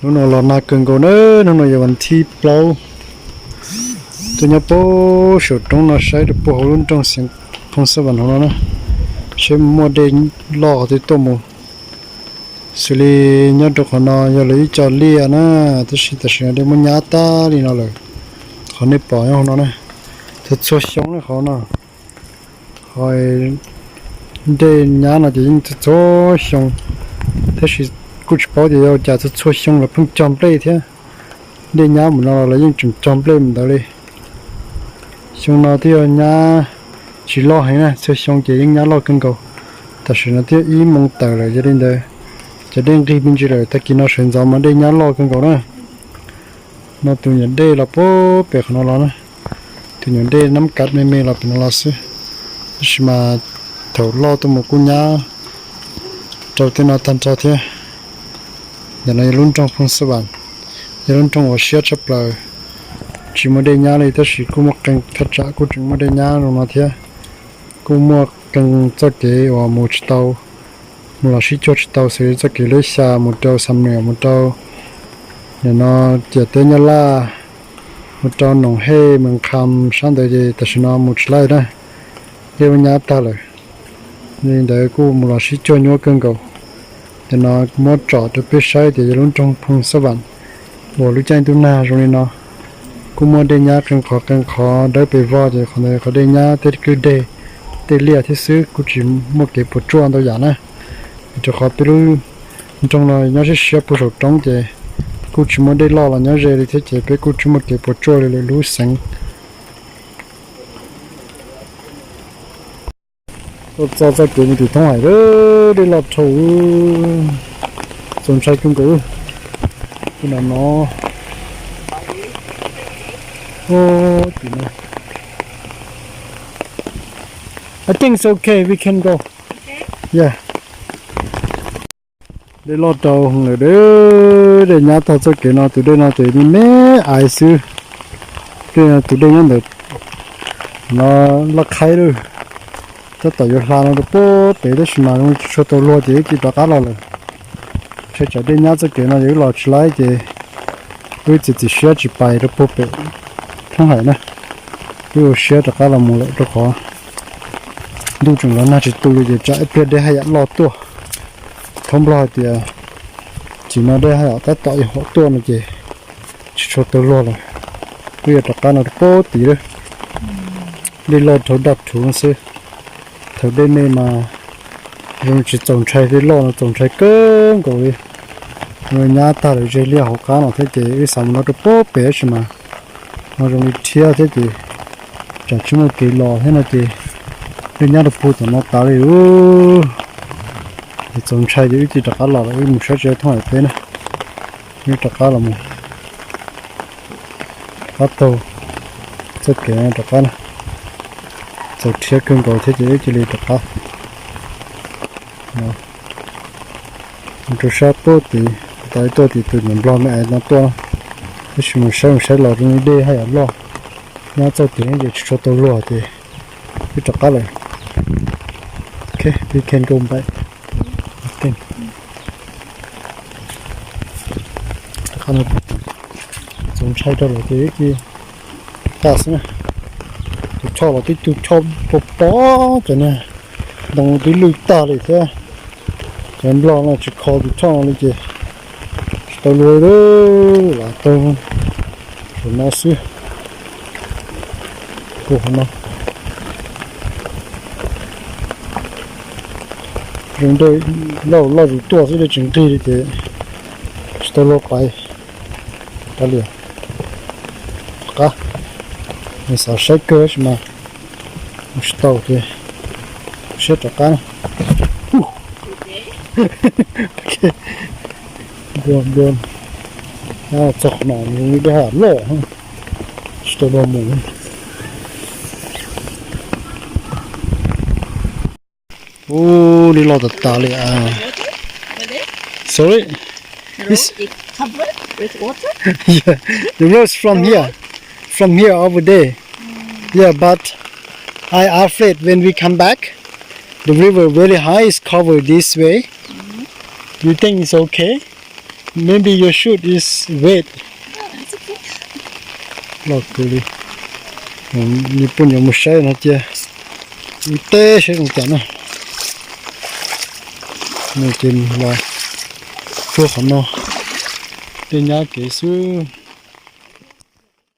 Hnub no los nag kawg nkaus na, hnub no yog vas thib plaub. Tuaj nyob puag saum roob no saib rau puag hauv lub nroog Xeev Phooj Xab Vam hauv no na, seb muaj dej loj qhov twg tuaj mus. Xws li nyob rau qhov no yog lawv ib co liaj na, tab sis tam sim no dej muab nyab tag li no lawm. Qhov nej pom nyob hauv no na, txhua txhua xyoo na qhov no, qhov dej nyab no ces yeej txhua txhua xyoo, tab sis kuj tsis paub tias yog cas txhua txhua xyoo los pheej cog nplej thiab. Dej nyab mus no los lawv yeej tseem cog nplej mus ntawd li. Xyoo no twb yog nyab tsis loj heev na, txhua xyoo ces yeej nyab loj kawg nkaus. Tam sim no twb yog ib moos tawm lawm, yog li ntawd cov dej nqig me ntsis lawm, tag kis no sawv ntxov mas dej nyab loj kawg nkaus na. No tus nyuam dej los puag pem qhov no los na, tus nyuam dej nab kav me me los pem no los xwb, tab sis mas thaum loj tuaj mus kuj nyab rau tej no tag nrho thiab. Ntawm no yog lub nroog Phooj Xab Vam, yog lub nroog uas siab tshaj plaws, tsis muaj dej nyab li, tab sis kuj muaj qee thaj tsam kuj tseem muaj dej nyab zoo no thiab. Kuj muaj qee txoj kev uas mus tsis tau, mus los sib cuag tsis tau, xws li txoj kev leb xya mus rau Xam Nuam, mus rau nim no ciam teb Nyab Laj, mus rau Noom Hej, Mees Kham sab ntawd ces tam sim no mus tsis laij na, dej nyab tag lawm. Li ntawd kuj mus los sib cuag nyuaj kawg nkaus. Ces no muab tsom rau peb saib tias yog lub nroog Phooj Xab Vam uas lub caij ntuj nag zoo li no, kuj muaj dej nyab qee qhov qee qhov dawb pes vog, ces qhov ntawd qhov dej nyab tej kwj deg, tej liaj thiab xwb, kuj tsis muaj kev puas tsuaj ntau yam na. Vim rau qhov peb lub nroog no nyob siab siab puag saum roob ces kuj tsis muaj dej loj los nyob ze li thiab, ces peb kuj tsis muaj kev puas tsuaj li lwm lub xeev. Tuaj txog txoj kev mus tim Thoob Haim, dej loj dhau, txaus ntshai kawg nkaus. Tus no no, tim no. I think it's okay, we can go. Yeah. Dej loj dhau lawm, dej nyab tag txoj kev no, tus dej no ces me me ais xwb. Dej no tus dej nyob ntawm no loj qhaib lawm, tab tom yuav hla no rau puag pem tab sis mas zoo tsis tshua tau luag ces wb cia rov qab los lawm. Ntshe tsam dej nyab txoj kev no ces wb los tsis laib ces wb txiav txim siab tsis pais rau puag pem Thoob Haim na, wb ua siab rov qab los mus lawm rau qhov ntuj tseem los nag tsis tu li ces tsam ib pliag dej haj yam loj tuaj. Thaum Nplog hais tias tim no dej haj yam tab tom yuav hom tuaj no ces tsis tshua tau luag lawm. Wb yuav rov qab no rau puag tid lawm. Dej loj dhau daj rhuv no xwb. Thaum dej me mas zoo tsis txaus ntshai, dej loj no txaus ntshai kawg nkaus li. Nyab tag lawm, ze liaj hauv qab no thiab ces wb xav mus no rau puag pem tab sis mas no zoo li rhiab thiab ces tsam tsis muaj kev los thiab no ces dej nyab rau puag tom no tas li lawm. Ces txaus ntshai ces wb cia rov qab los lawm, wb mus saib tsis Thoob Haim teb na. Wb rov qab los mus, rov qab taug txoj kev rov qab na. Txaus rhiab kawg nkaus thiab ces wb cia li rov qab mus rau sab puag tid. Tas tuaj tim tus niam Nplog me ais no tuaj, tab sis mus saib mus saib los zoo li dej haj yam loj, nyab txoj kev ces tsis tshua tau luag ces wb rov qab lawm. Okay, we can go back. I think. Rov qab no txaus ntshai rau lawm ces wb cia li rov qab xwb na. Tus choj los twb tu choj pos pos, cov niag ntoo twb lwj tag li thiab. Cov Nplog no tsis kho tus choj no li ces tsis tau luag li, lam taug saum no xwb. Puag hauv no zoo dej loj loj zus tuaj xwb, dej tsis nqig li ces tsis tau luag pais. Kav liam, rov qab, nws xav saib kawg tab sis mas mus tsis tau ces siab rov qab na. Npua, npua, txog qhov no zoo li dej haj yam loj, tsis tau luag mus. Ub, dej loj tas tas li. Sorry. It's, yeah, the road is from here, from here over there. Yeah, but I afraid when we come back, the river very high is covered this way. You think it's okay? Maybe your shoot is red. Los kawg li. Nws poj niam mus saib no cia. Ib teb saib zoo cas na. Nws ces los cuag qhov no. Tej nyab kev xwb.